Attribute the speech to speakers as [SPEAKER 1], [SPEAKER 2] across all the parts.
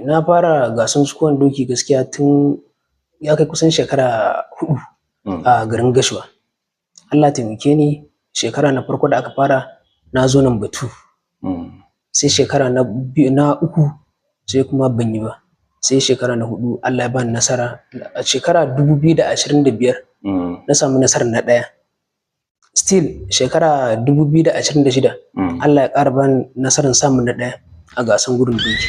[SPEAKER 1] Na fara gasan sukuwan doki gaskiya tun ya kai kusan shekara 4 a garin Gashuwa. Allah taimake ni, shekara na farko da aka fara na zo number 2. Sai shekara na biyu, na uku sai kuma ban yi ba. Sai shekara na hudu Allah ya bani nasara. A shekara 2025 na samu nasarar na ɗaya. Still shekara 2026 Allah ya ƙara bani nasarar samun na ɗaya a gasan gudun doki.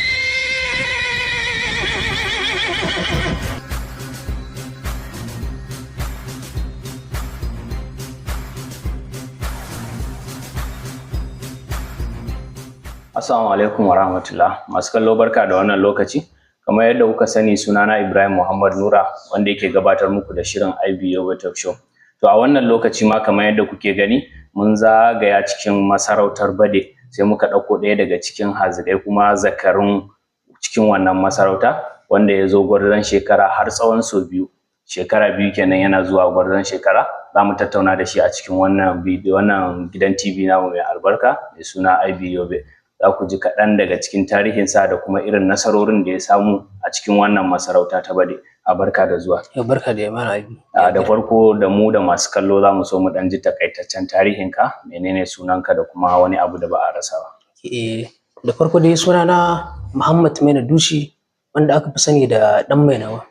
[SPEAKER 2] Assalamu alaikum wa rahmatullah. Masu kallo, barka da wannan lokaci. Kamar yadda kuka sani, sunana Ibrahim Muhammad Nura, wanda yake gabatar muku da shirin IB Yobe Talk Show. To, a wannan lokaci ma, kamar yadda kuke gani, mun zagaya cikin masarautar Bade, sai muka ɗauko ɗaya daga cikin hazikai kuma zakarun cikin wannan masarauta, wanda ya zo gwarzon shekara har tsawon sau biyu. Shekara 2 kenan yana zuwa gwarzon shekara. Za mu tattauna da shi a cikin wannan bidiyo, wannan gidan TV namu mai albarka mai suna IB Yobe. Za ku ji kaɗan daga cikin tarihinsa da kuma irin nasarorin da ya samu a cikin wannan masarauta ta Bade. A barka da zuwa.
[SPEAKER 1] Yau, barka da yamma, Abi.
[SPEAKER 2] A da farko, da mu da masu kallo, za mu so mu ɗan ji takaitaccen tarihinka, menene sunanka da kuma wani abu da ba a rasa ba.
[SPEAKER 1] Da farko dai sunana Muhammad Maina Dushi, wanda aka fi sani da Ɗan Mainawa.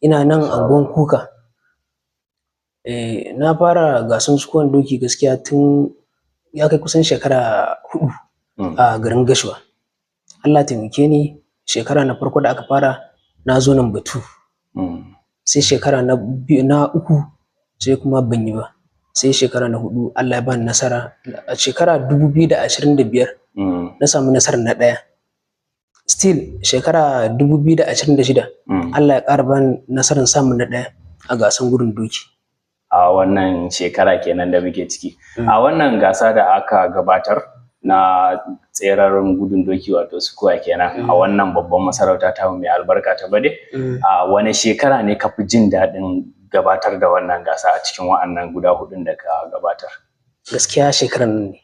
[SPEAKER 1] Ina nan anguwan Kuka. Na fara gasan sukuwan doki gaskiya tun ya kai kusan shekara 4 a garin Gashuwa. Allah taimake ni, shekara na farko da aka fara na zo number 2. Sai shekara na biyu, na uku sai kuma ban yi ba. Sai shekara na hudu Allah ya bani nasara. A shekara 2025 na samu nasarar na ɗaya. Still shekara 2026 Allah ya ƙara bani nasarar samun na ɗaya a gasan gudun doki.
[SPEAKER 2] A wannan shekara kenan da muke ciki. A wannan gasa da aka gabatar na tseren gudun doki, wato sukuwa kenan, a wannan babban masarauta ta mai albarka ta Bade. A wane shekara ne ka fi jin daɗin gabatar da wannan gasa a cikin wa'annan guda hudun da ka gabatar?
[SPEAKER 1] Gaskiya shekarar nan ne.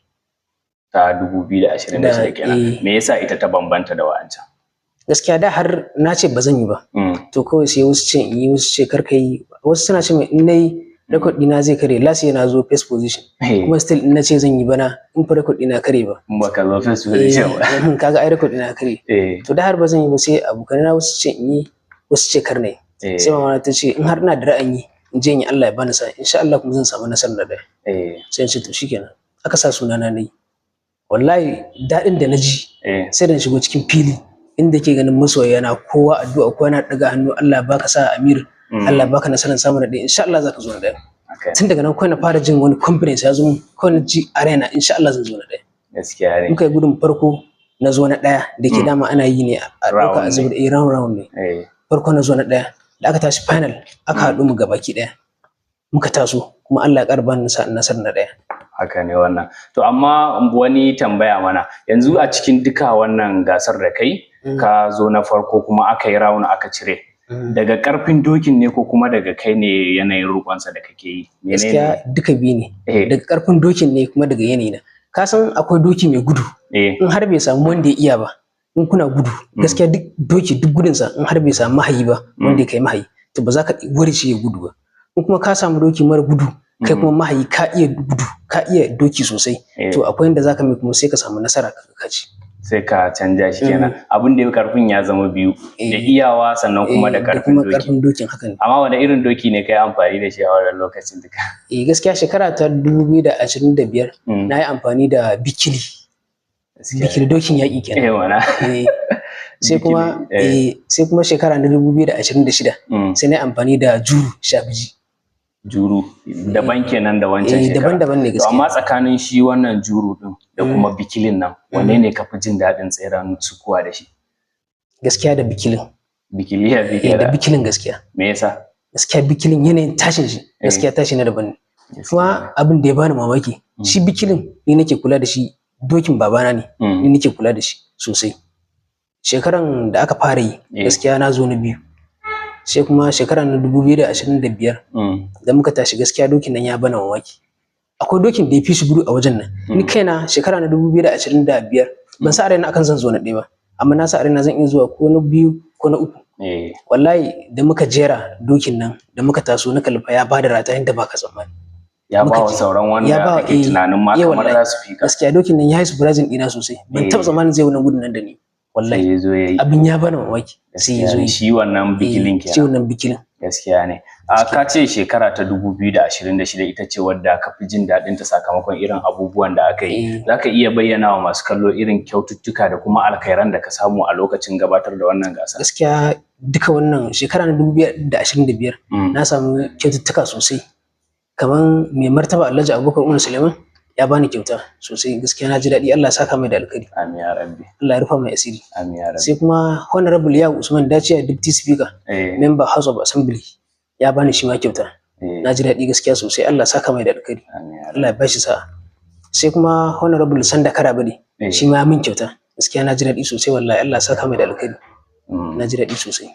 [SPEAKER 2] Ta 2026 kenan. Me yasa ita ta bambanta da wa'ancan?
[SPEAKER 1] Gaskiya da har na ce ba zan yi ba. To, kawai sai wasu ce in yi, wasu ce kar ka yi. Wasu suna ce min in nayi, record ɗina zai kare. Last year na zo first position. Kuma still in na ce zan yi bana, in fa record ɗina kare ba.
[SPEAKER 2] In baka zo first position ba.
[SPEAKER 1] Kaga ai record ɗina kare. To, da har ba zan yi ba, sai abokanai na wasu ce in yi, wasu ce kar na yi. Sai mama na ta ce in har ina da ra'ayin yi, in je in yi, Allah ya bani sa'a. Insha Allah kuma zan samu nasarar na ɗaya. Sai in ce to shikenan. Aka sa sunana na yi. Wallahi daɗin da na ji, sai da na shigo cikin fili inda ke ganin masoya na, kowa addu'a, kowa na ɗaga hannu, "Allah baka sa Amir, Allah baka nasarar samun na ɗaya, insha Allah zaka zo na ɗaya." Tun daga nan kawai na fara jin wani confidence ya zo min, kawai na ji a raina insha Allah zan zo na ɗaya.
[SPEAKER 2] Gaskiya ne.
[SPEAKER 1] Muka yi gudun farko, na zo na ɗaya. Da ke dama ana yi ne a ɗauka a
[SPEAKER 2] Round.
[SPEAKER 1] zubar, round round ne. Farko na zo na ɗaya. Da aka tashi final, aka haɗu mu gabaki ɗaya. Muka taso kuma Allah ya ƙara bani nasarar na ɗaya.
[SPEAKER 2] Haka ne wannan. To, amma wani tambaya mana, yanzu a cikin duka wannan gasar da kai, ka zo na farko kuma aka yi round aka cire. Daga karfin dokin ne ko kuma daga kai ne, yanayin rukonsa da kake yi? Menene?
[SPEAKER 1] Gaskiya duka biyu ne. Daga ƙarfin dokin ne kuma daga yanayi na. Ka san akwai doki mai gudu. In har bai samu wanda ya iya ba, in kuna gudu, gaskiya duk doki duk gudunsa, in har bai samu mahayi ba wanda ya kai mahayi, to ba za ka ware shi ya gudu ba. In kuma ka samu doki mara gudu, kai kuma mahayi ka iya gudu, ka iya doki sosai, to akwai inda za ka mai kuma sai ka samu nasara ka ci.
[SPEAKER 2] Sai ka canja shi kenan. Abin da ya karfin ya zama biyu. Da iyawa, sannan kuma da
[SPEAKER 1] Da
[SPEAKER 2] karfin
[SPEAKER 1] kuma
[SPEAKER 2] doki.
[SPEAKER 1] karfin dokin, haka ne.
[SPEAKER 2] Amma wani irin doki ne kai amfani da shi a wannan lokacin duka?
[SPEAKER 1] Eh, gaskiya shekara ta 2025 na yi amfani da bikili.
[SPEAKER 2] Gaskiya.
[SPEAKER 1] Bikili dokin yaƙi kenan.
[SPEAKER 2] Eh mana.
[SPEAKER 1] Sai kuma
[SPEAKER 2] Bikili, eh.
[SPEAKER 1] sai kuma shekara na 2026 sai na yi amfani da juru shafiji.
[SPEAKER 2] Juru daban kenan da wancan shekara.
[SPEAKER 1] Daban-daban ne
[SPEAKER 2] To,
[SPEAKER 1] gaskiya.
[SPEAKER 2] amma tsakanin shi wannan juru din da kuma bikilin nan, wanne ne ka fi jin daɗin tseren sukuwa da shi?
[SPEAKER 1] Gaskiya da bikilin.
[SPEAKER 2] Bikili ya fi
[SPEAKER 1] Da
[SPEAKER 2] kenan.
[SPEAKER 1] bikilin gaskiya.
[SPEAKER 2] Me yasa?
[SPEAKER 1] Gaskiya bikilin, yanayin tashin shi, gaskiya tashi na daban ne. Kuma abin da ya bani mamaki, shi bikilin ni nake kula da shi, dokin babana ne, ni nake kula da shi sosai. Shekaran da aka fara yi, gaskiya na zo na biyu. Sai kuma shekara na 2025 da muka tashi, gaskiya dokin nan ya bani mamaki. Akwai dokin da ya fi shi gudu a wajen nan. Ni kaina shekara na 2025 ban sa a raina akan zan zo na ɗaya ba. Amma na sa a raina zan iya zuwa ko na biyu ko na uku. Wallahi da muka jera dokin nan da muka taso na kalfa ya bada rata yadda baka tsammani.
[SPEAKER 2] Ya ba
[SPEAKER 1] Muka
[SPEAKER 2] wa
[SPEAKER 1] je.
[SPEAKER 2] sauran wanda
[SPEAKER 1] Ya ba
[SPEAKER 2] kake tunanin ma kamar
[SPEAKER 1] wallahi.
[SPEAKER 2] za su fi ka.
[SPEAKER 1] Gaskiya dokin nan ya yi surprising ɗina sosai. Ban taɓa tsammanin zai wannan gudun nan da ni. Wallahi
[SPEAKER 2] Sai ya zo ya yi.
[SPEAKER 1] Abin ya bani mamaki. Sai ya zo
[SPEAKER 2] Gaskiya ne.
[SPEAKER 1] yi.
[SPEAKER 2] Shi wannan bikilin
[SPEAKER 1] Shi
[SPEAKER 2] kenan.
[SPEAKER 1] wannan bikilin.
[SPEAKER 2] Gaskiya ne. A ka ce shekara ta 2026 ita ce wadda ka fi jin daɗin ta sakamakon irin abubuwan da aka yi. Za ka iya bayyana wa masu kallo irin kyaututtuka da kuma alkhairan da ka samu a lokacin gabatar da wannan gasa?
[SPEAKER 1] Gaskiya duka wannan shekara na 2025 na samu kyaututtuka sosai. Kamar mai martaba Alhaji Abubakar Umar Suleiman ya bani kyauta sosai, gaskiya na ji daɗi, Allah ya saka mai da alkhairi.
[SPEAKER 2] Amin ya rabbi.
[SPEAKER 1] Allah ya rufa mai asiri.
[SPEAKER 2] Amin ya rabbi.
[SPEAKER 1] Sai kuma Honorable Yawu Usman Daciya, Deputy Speaker, Member House of Assembly, ya bani shi ma kyauta. Na ji daɗi gaskiya sosai, Allah ya saka mai da alkhairi.
[SPEAKER 2] Amin ya rabbi.
[SPEAKER 1] Allah ya bashi sa'a. Sai kuma Honorable Sanda Karabade, shi ma ya min kyauta. Gaskiya na ji daɗi sosai wallahi, Allah ya saka mai da alkhairi. Na ji daɗi sosai.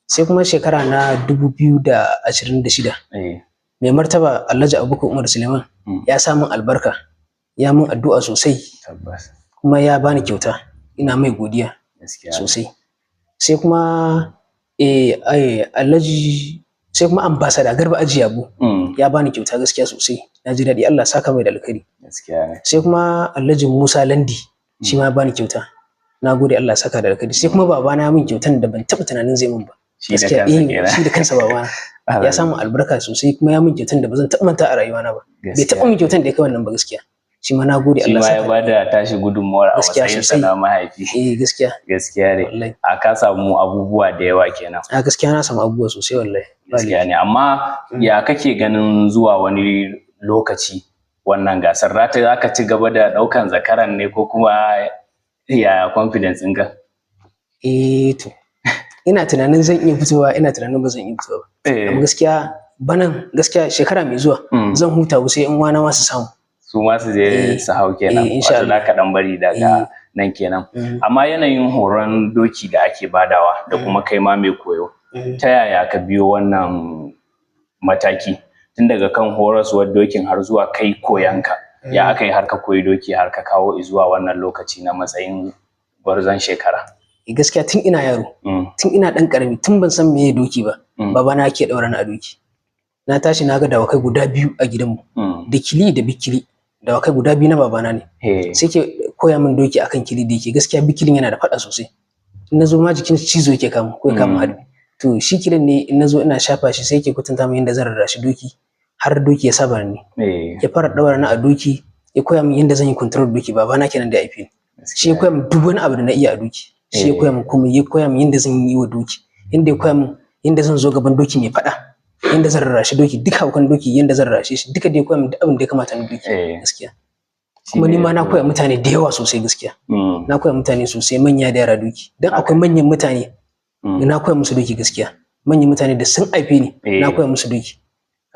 [SPEAKER 1] Sai kuma shekara na 2026, mai martaba Alhaji Abubakar Umar Suleiman ya sa min albarka, ya min addu'a sosai, kuma ya bani kyauta. Ina mai godiya sosai. Sai kuma Alhaji, sai kuma Ambassador Garba Aji Yabo ya bani kyauta gaskiya sosai. Na ji daɗi, Allah ya saka mai da alkhairi.
[SPEAKER 2] Gaskiya ne.
[SPEAKER 1] Sai kuma Alhaji Musa Landi, shi ma ya bani kyauta. Na gode, Allah ya saka da alkhairi. Sai kuma babana ya min kyautan da ban taɓa tunanin zai min ba.
[SPEAKER 2] Shi da
[SPEAKER 1] Gaskiya
[SPEAKER 2] kansa kenan.
[SPEAKER 1] shi da kansa babana ya samu albarka sosai, kuma ya min kyautan da ba zan taɓa manta a rayuwana ba. Bai taɓa min kyautan da ya kai wannan ba gaskiya. Shi ma na gode,
[SPEAKER 2] Shi
[SPEAKER 1] Allah
[SPEAKER 2] ma ya
[SPEAKER 1] saka.
[SPEAKER 2] bada tashi gudunmawar a
[SPEAKER 1] Gaskiya
[SPEAKER 2] matsayinsa
[SPEAKER 1] sosai.
[SPEAKER 2] na mahaifi.
[SPEAKER 1] Eh, gaskiya.
[SPEAKER 2] Gaskiya ne.
[SPEAKER 1] Wallahi.
[SPEAKER 2] A ka samu abubuwa da yawa kenan.
[SPEAKER 1] A gaskiya na samu abubuwa sosai wallahi. Ba
[SPEAKER 2] Gaskiya ne. Amma ya kake ganin zuwa wani lokaci wannan gasar rata za ka ci gaba da ɗaukan zakaran ne, ko kuma ya confidence ɗinka?
[SPEAKER 1] Eh to, ina tunanin zan iya fitowa, ina tunanin ba zan iya fitowa ba. Amma gaskiya banan, gaskiya shekara mai zuwa zan huta, sai in uwana ma su samu.
[SPEAKER 2] Su ma su je su hau kenan.
[SPEAKER 1] Eh, insha
[SPEAKER 2] Wato za ka ɗan bari daga nan kenan. Amma yanayin horon doki da ake badawa da kuma kai ma mai koyo, ta yaya ka biyo wannan mataki tun daga kan horaswar dokin har zuwa kai koyanka? Ya aka yi har ka koyi doki har ka kawo zuwa wannan lokaci na matsayin gwarzon shekara?
[SPEAKER 1] Gaskiya tun ina yaro, tun ina ɗan ƙarami, tun ban san meye doki ba, babana ke ɗaura ni a doki. Na tashi na ga dawakai guda biyu a gidanmu, da Kili da Bikili. Dawakai guda biyu na babana ne. Sai ke koya min doki akan Kili, da yake gaskiya Bikilin yana da faɗa sosai. In na zo ma jikin cizo yake kama ko ya kama harbi. To shi Kilin ne in na zo ina shafa shi, sai yake kwatanta min yadda zan rarrashi doki har doki ya saba da ni. Ya fara ɗaura ni a doki, ya koya min yadda zan yi control doki. Babana kenan da ya haife ni. Shi ya koya min duk wani abu da na iya a doki. Shi ya koya min komai, ya koya min yadda zan yi wa doki, yadda ya koya min yadda zan zo gaban doki mai faɗa, yadda zan rarrashi doki, duk haukan doki yadda zan rarrashe shi, duka da ya koya min duk abin da ya kamata na doki gaskiya. Kuma ni ma na koya mutane da yawa sosai gaskiya. Na koya mutane sosai, manya da yara, doki, don akwai manyan mutane na koya musu doki gaskiya. Manyan mutane da sun haife ni na koya musu doki.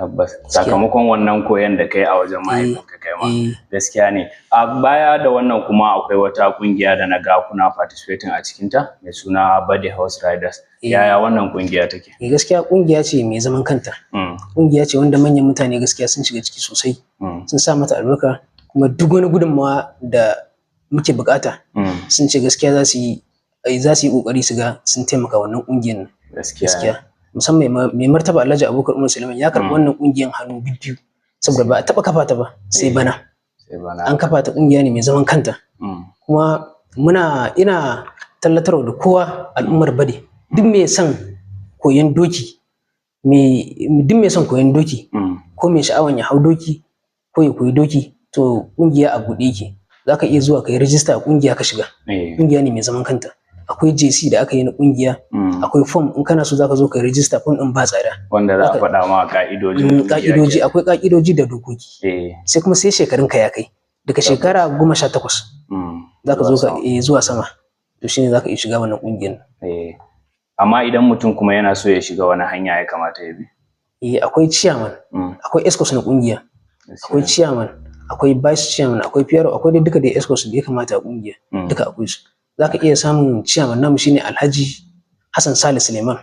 [SPEAKER 2] Tabbas, sakamakon wannan koyon da kai a wajen mahaifinka kai ma. Gaskiya ne. A baya da wannan kuma akwai wata kungiya da na ga kuna participating a cikinta mai suna Body House Riders. Yaya wannan kungiya take?
[SPEAKER 1] Gaskiya kungiya ce mai zaman kanta. Kungiya ce wanda manyan mutane gaskiya sun shiga ciki sosai, sun sa mata albarka, kuma duk wani gudunmawa da muke bukata sun ce gaskiya za su yi kokari su ga sun taimaka wannan kungiyar nan. Gaskiya musamman mai martaba Alhaji Abubakar Umar Suleiman ya karɓi wannan kungiyar hannu biyu, saboda ba a taɓa kafa ta ba sai bana. An kafa ta, kungiya ne mai zaman kanta. Kuma muna ina tallatarwa da kowa, al'ummar Bade, duk mai son koyon doki, mai duk mai son koyon doki ko mai sha'awan ya hau doki ko ya koyi doki, to kungiya a buɗe yake. Za ka iya zuwa ka yi rijista a kungiya ka shiga. Kungiya ne mai zaman kanta. Akwai JC da aka yi na kungiya, akwai form, in kana so zaka zo ka yi rijista, form din ba tsada.
[SPEAKER 2] Wanda za a faɗa ma ka'idojin.
[SPEAKER 1] Ka'idoji, akwai ka'idoji da dokoki. Sai kuma sai shekarun ka ya kai daga shekara 18 zaka zo ka zuwa sama, to shine zaka iya shiga wannan kungiyar.
[SPEAKER 2] Amma idan mutum kuma yana so ya shiga, wani hanya ya kamata ya bi?
[SPEAKER 1] Eh, akwai chairman, akwai excos na kungiya, akwai chairman, akwai vice chairman, akwai PRO, akwai dai duka da excos da ya kamata a kungiya, duka akwai su. Zaka iya samun chairman namu, shine Alhaji Hassan Sale Suleiman,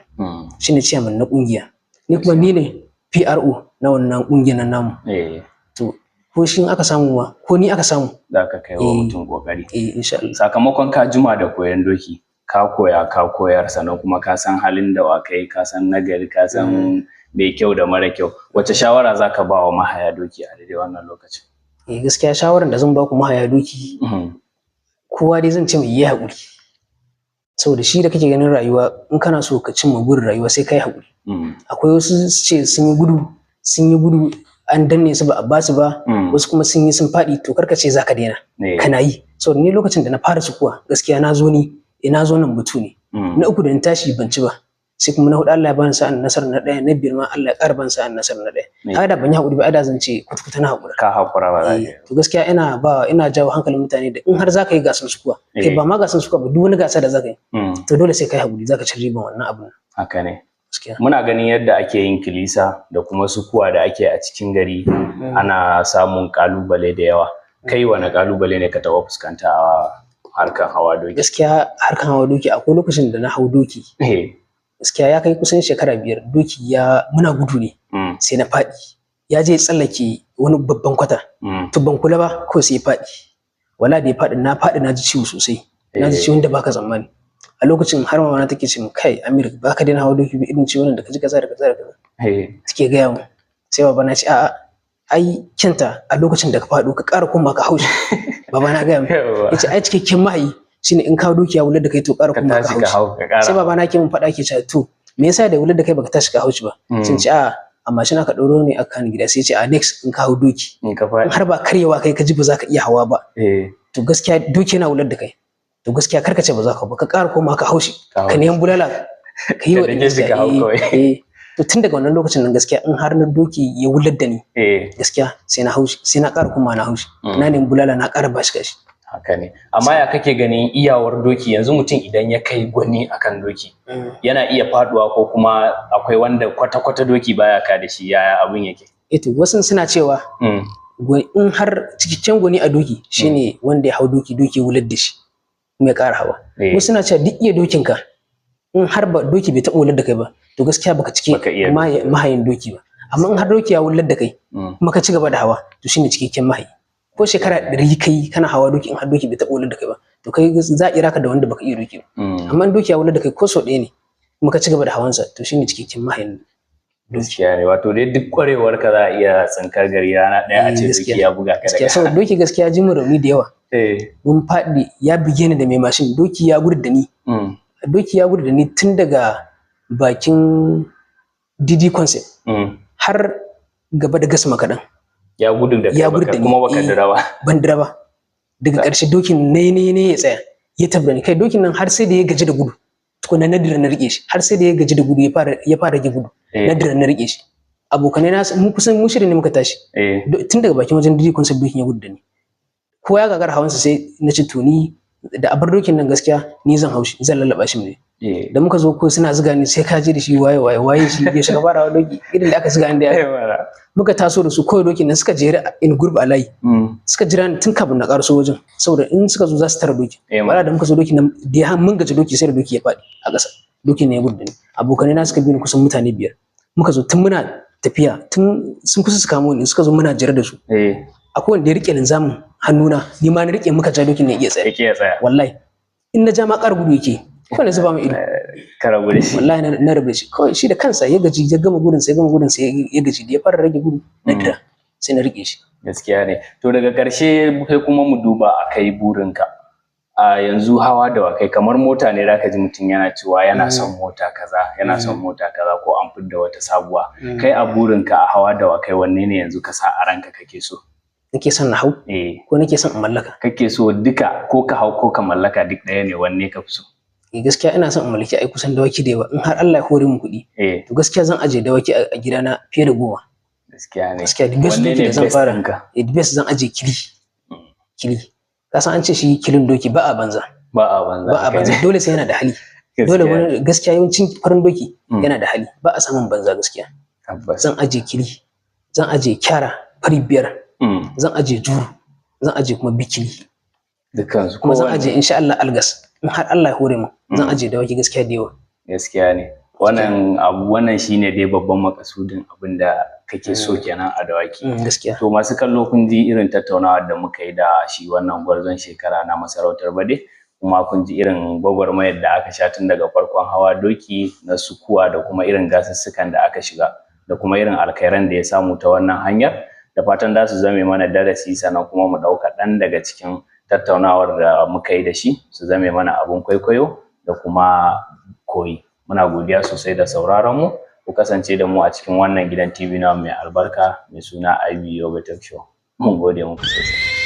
[SPEAKER 1] shine chairman na kungiya. Ni kuma ni ne PRO na wannan kungiyar nan namu. To ko shi aka samu ma ko ni aka samu.
[SPEAKER 2] Za ka kai wa mutum kokari.
[SPEAKER 1] Eh, insha Allah.
[SPEAKER 2] Sakamakon ka juma da koyon doki, Ka koya, ka koyar, sannan kuma ka san halin dawakai, ka san nagari, ka san mai kyau da mara kyau. Wace shawara za ka ba wa mahaya doki a daidai wannan lokacin?
[SPEAKER 1] Eh, gaskiya shawaran da zan ba ku mahaya doki, kowa dai zan ce mai yi haƙuri, saboda shi da kake ganin rayuwa, in kana so ka cimma burin rayuwa sai kai haƙuri. Akwai wasu su ce sun yi gudu, sun yi gudu an danne su, ba a basu ba. Wasu kuma sun yi sun faɗi. To karka ce zaka daina, kana yi. Saboda ni lokacin da na fara sukuwa, gaskiya na zo ni na zo nan batu ne. Na uku da na tashi ban ci ba, sai kuma na hudu Allah ya bani sa'an nasara na ɗaya, na biyar ma Allah ya ƙara bani sa'an nasara na ɗaya. Kaga da ban yi haƙuri ba, ai da zan ce kwata-kwata na haƙura.
[SPEAKER 2] Ka haƙura, ba za ka yi.
[SPEAKER 1] To gaskiya ina jawo hankalin mutane da in har zaka yi gasan sukuwa, kai ba ma gasan sukuwa ba, duk wani gasa da zaka yi, to dole sai kai haƙuri, zaka ci riban wannan abun.
[SPEAKER 2] Haka ne.
[SPEAKER 1] Gaskiya.
[SPEAKER 2] Muna ganin yadda ake yin kilisa da kuma sukuwa da ake a cikin gari, ana samun kalubale da yawa. Kai wane kalubale ne ka taɓa fuskanta a harkar hawa doki?
[SPEAKER 1] Gaskiya harkan hawa doki, akwai lokacin da na hau doki, gaskiya ya kai kusan shekara 5, doki ya muna gudu ne, sai na faɗi, ya je ya tsallake wani babban kwata. To ban kula ba, kawai sai ya faɗi. Wala da ya faɗi, na faɗi, na ji ciwo sosai, na ji ciwon da baka tsammani. A lokacin har mama na take ce min, "Kai Amir, ba ka daina hawa doki ba, irin ciwon da ka ji kaza da kaza da kaza," take gaya mu. Sai baba na ce, "A'a, ai kyanta a lokacin da ka faɗo ka ƙara koma ka haushi." Baba na gaya mu, yace ai cikakken mahayi shine in ka doki ya wular da kai, to ƙara
[SPEAKER 2] Ka
[SPEAKER 1] koma ka
[SPEAKER 2] tashi ka
[SPEAKER 1] haushi.
[SPEAKER 2] hau ka ƙara.
[SPEAKER 1] Sai baba na ke mun faɗa, ke cewa, "To me yasa da wular da kai baka tashi ka haushi ba?" Sun ce, "A'a, amma shi aka ɗauro ne aka ni gida." Sai ce, "A next in ka hau doki,
[SPEAKER 2] In ka
[SPEAKER 1] in
[SPEAKER 2] faɗi.
[SPEAKER 1] har ba karyewa kai ka ji ba za ka iya hawa ba, to gaskiya doki yana wular da kai, to gaskiya karka ce ba za ka hau ba, ka ƙara koma ka haushi,
[SPEAKER 2] Ka hau.
[SPEAKER 1] ka nemi bulala ka yi
[SPEAKER 2] Ka
[SPEAKER 1] wa
[SPEAKER 2] dake shi ka hau kawai.
[SPEAKER 1] Eh, to tun daga wannan lokacin nan, gaskiya in har na doki ya wular da ni, gaskiya sai na haushi, sai na ƙara koma na haushi, na nemi bulala na ƙara bashi kashi."
[SPEAKER 2] Haka ne. Amma ya kake ganin iyawar doki yanzu? Mutum idan ya kai gwani akan doki, yana iya faduwa, ko kuma akwai wanda kwata-kwata doki baya ka da shi? Yaya abun yake?
[SPEAKER 1] Eh, to wasu suna cewa in har cikakken gwani a doki shine wanda ya hau doki, doki ya wular da shi kuma ya ƙara hawa. Wasu suna cewa duk iya dokinka, in har ba doki bai taɓa wular da kai ba, to gaskiya baka cike
[SPEAKER 2] Baka iya
[SPEAKER 1] mahayin doki ba. Amma in har doki ya wular da kai kuma ka ci gaba da hawa, to shine cikakken mahayi. Ko shekara 100 kai kana hawa doki, in har doki bai taɓa wular da kai ba, to kai za a kira ka da wanda baka iya doki ba. Amma in doki ya wular da kai ko sau ɗaya ne kuma ka ci gaba da hawansa, to shine cikakken mahayin doki.
[SPEAKER 2] Gaskiya ne. Wato dai duk kwarewar ka, za a iya tsinkar gari rana ɗaya a
[SPEAKER 1] Eh,
[SPEAKER 2] ce
[SPEAKER 1] gaskiya.
[SPEAKER 2] doki ya buga ka
[SPEAKER 1] Gaskiya,
[SPEAKER 2] daga.
[SPEAKER 1] saboda doki gaskiya ji mu rauni da yawa. Mun faɗi, ya buge ni da mai mashin, doki ya gudu da ni. Doki ya gudu da ni tun daga bakin DD Concept har gaba da gasma kaɗan.
[SPEAKER 2] Ya gudu da kai,
[SPEAKER 1] Ya gudu
[SPEAKER 2] baka
[SPEAKER 1] da ni,
[SPEAKER 2] kuma baka
[SPEAKER 1] eh.
[SPEAKER 2] dira ba.
[SPEAKER 1] Ban dira ba. Daga ƙarshe dokin ne ne ne ya tsaya, ya tabbata ni. Kai, dokin nan har sai da ya gaji da gudu tukuna na dira na rike shi. Har sai da ya gaji da gudu, ya fara rage gudu, na dira na rike shi. Abokanai na mu kusan mu shida ne muka tashi. Tun daga bakin wajen DD Concept dokin ya gudu da ni, kowa ya gagara hawansa. Sai na ce, to ni da abar dokin nan, gaskiya ni zan haushi, zan lallaba shi mu je. Da muka zo ko suna zuga ni, sai ka je da shi, waye waye waye shi ya shiga farawa doki, irin da aka zuga ni da
[SPEAKER 2] Mana.
[SPEAKER 1] muka taso da su kawai dokin nan, suka jere in group a layi, suka jira ni tun kafin na karaso wajen, saboda in suka zo za su tara doki.
[SPEAKER 2] Mana.
[SPEAKER 1] Wala da muka zo, dokin nan da ya mun gaji doki, sai da doki ya faɗi a ƙasa, dokin ne ya gudu da ni. Abokanai na suka bi ni, kusan mutane 5 muka zo. Tun muna tafiya, tun sun kusa su kamo ni, suka zo muna jere da su. Akwai wanda ya rike linzamin hannuna, ni ma na rike, muka ja, dokin ne iya tsaya.
[SPEAKER 2] Yake ya tsaya.
[SPEAKER 1] Wallahi in na ja ma ƙara gudu yake, kawai na zuba mai ido.
[SPEAKER 2] Ka rabu da shi.
[SPEAKER 1] Wallahi na rabu da shi kawai. Shi da kansa ya gaji, ya gama gudun sai ya gama gudun sai ya gaji, da ya fara rage gudu na dira, sai na rike shi.
[SPEAKER 2] Gaskiya ne. To daga ƙarshe sai kuma mu duba a kai burinka. A yanzu hawa dawakai kamar mota ne, zaka ji mutum yana cewa yana son mota kaza, yana son mota kaza, ko an fidda wata sabuwa. Kai a burinka a hawa dawakai, wanne ne yanzu ka sa a ranka kake so?
[SPEAKER 1] Nake son na hau ko nake son in mallaka?
[SPEAKER 2] Kake so duka, ko ka hau ko ka mallaka, duk ɗaya ne. Wanne ka fi so?
[SPEAKER 1] Eh, gaskiya ina son in mallaki ai kusan dawaki da yawa. In har Allah ya hore mu kuɗi, to gaskiya zan aje dawaki a gidana fiye da 10.
[SPEAKER 2] Gaskiya ne.
[SPEAKER 1] Gaskiya the best
[SPEAKER 2] Wanne
[SPEAKER 1] doki
[SPEAKER 2] ne
[SPEAKER 1] da zan
[SPEAKER 2] best
[SPEAKER 1] fara
[SPEAKER 2] ɗinka?
[SPEAKER 1] Eh, the best zan aje kili. Kili, ka san an ce shi kilin doki ba a banza.
[SPEAKER 2] Ba a banza.
[SPEAKER 1] Ba a banza, dole sai yana da hali. Dole
[SPEAKER 2] Gaskiya ne.
[SPEAKER 1] gaskiya yawancin farin doki yana da hali, ba a samun banza gaskiya. Zan aje kili, zan aje kyara fari 5, zan aje juru, zan aje kuma bikili.
[SPEAKER 2] Dukkansu.
[SPEAKER 1] Kuma zan
[SPEAKER 2] kowanne.
[SPEAKER 1] aje insha Allah algas, in har Allah ya hore mu. Zan aje dawaki gaskiya da yawa.
[SPEAKER 2] Gaskiya ne. Wannan abu, wannan shine dai babban makasudin abin da kake so kenan a dawaki.
[SPEAKER 1] Gaskiya.
[SPEAKER 2] To masu kallo, kun ji irin tattaunawar da muka yi da shi wannan gwarzon shekara na masarautar Bade. Kuma kun ji irin gwagwarmayar da aka sha tun daga farkon hawa doki na sukuwa, da kuma irin gasussukan da aka shiga, da kuma irin alkhairan da ya samu ta wannan hanyar. Da fatan za su zame mana darasi, sannan kuma mu ɗau kaɗan daga cikin tattaunawar da muka yi da shi su zame mana abun kwaikwayo da kuma koyi. Muna godiya sosai da sauraron mu. Ku kasance da mu a cikin wannan gidan TV na mai albarka mai suna IB Yobe Talk Show. Mun gode muku sosai.